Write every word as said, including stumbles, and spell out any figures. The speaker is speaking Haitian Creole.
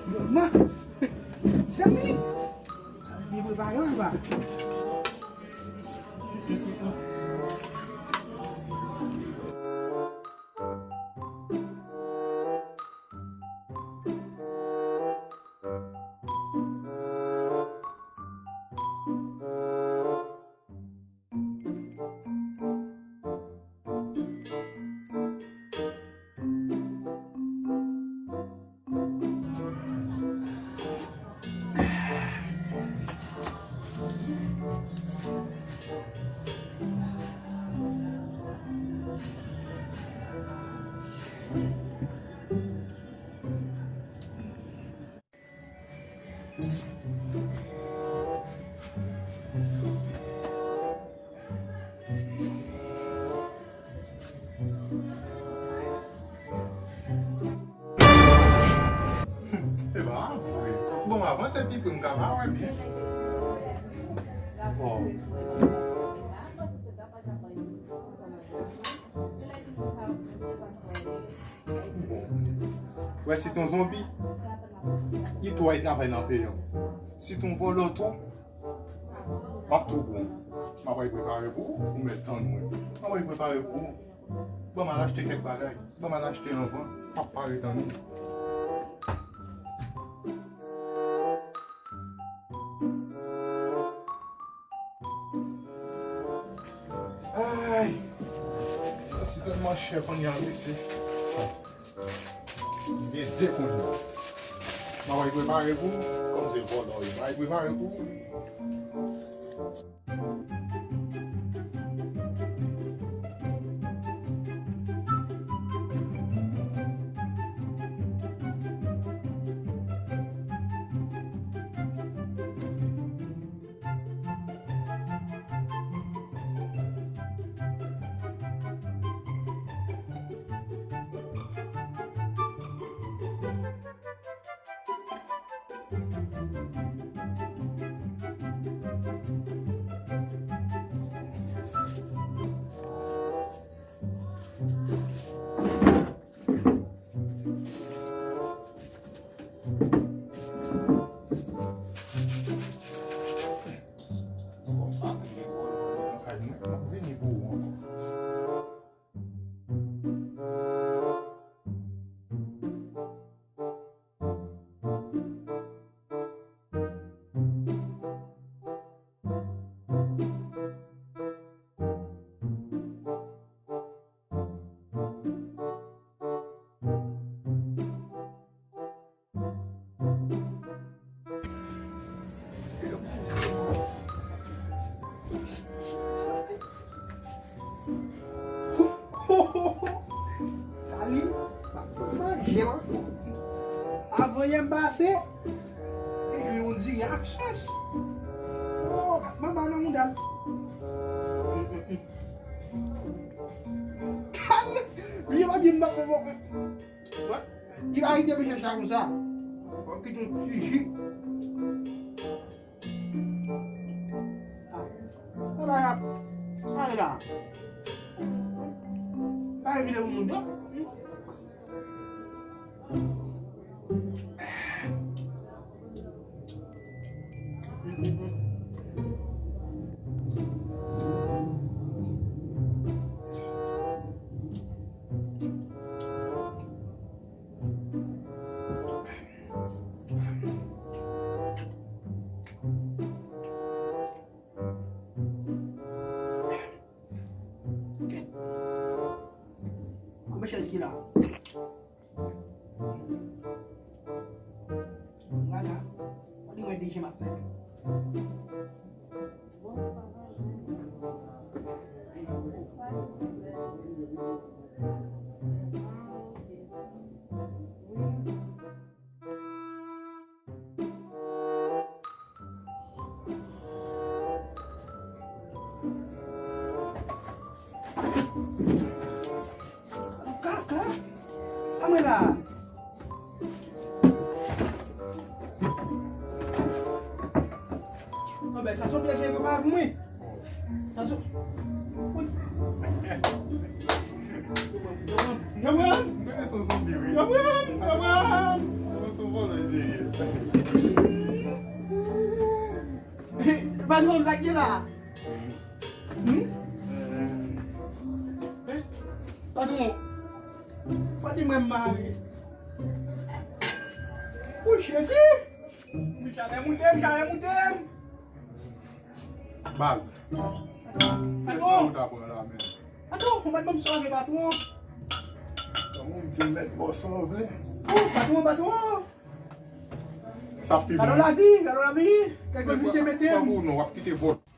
Manman! Zanmi! Sa byen prepare anba. E pa vre. Bon, avanse pi pou m ka pa wè byen. Bon. Bon. Wè, si t on zonbi, li tou al travay nan peyi an. Si t on vòlò tou, m ap tou pran w. M ap al prepare pou ou, ou mèt tann mwen. M ap al prepare pou ou. Ban m al achte kèk bagay. Ban m al achte anvan. M ap pare tann ou. Ay! Sa si tèlman chè kounye a, mesye. Gen de kounye a. M ap al prepare pou ou, kòm se vòlò w ye. M ap al prepare pou ou. Bon, pa gen vòlò nan kay mwen, m ap vini pou ou ankò. Sali, m ap manje w. Avan yè m pase, e jwe yon diri ak sos. Oh, manman nan mouda l. Li pa di m pa fè bon. Li pa kite m chèche konsa. Fò kite yon ti ji. Ah, sa pa y ap. Sa y la. Pa evite pou moun yo. Koupe chèz Kaka! Anmwe la! Anben, sa se yon pyès nèg yo pa avè mwen. Sa se... Yo pran m! Yo pran m! Yo pran m! Yo pran m! Yo pran m! Yo pran m! Yo pran m! Patwon, sa k gen la? Hmm? Patwon, pa di mwen m mare. Wouy, Jezi! Chalè moute m, chalè moute m! Baz. Patwon! Kiyès sa ou ta pran la menm? Patwon, ou mèt ban m sa w vle, patwon. Kòman w di m mèt ba w sa w vle? Oh, patwon, patwon! Sa pi bon. Gade lavi, gade lavi. Kèk visye mete m. Kòman w non, w ap kite vòt.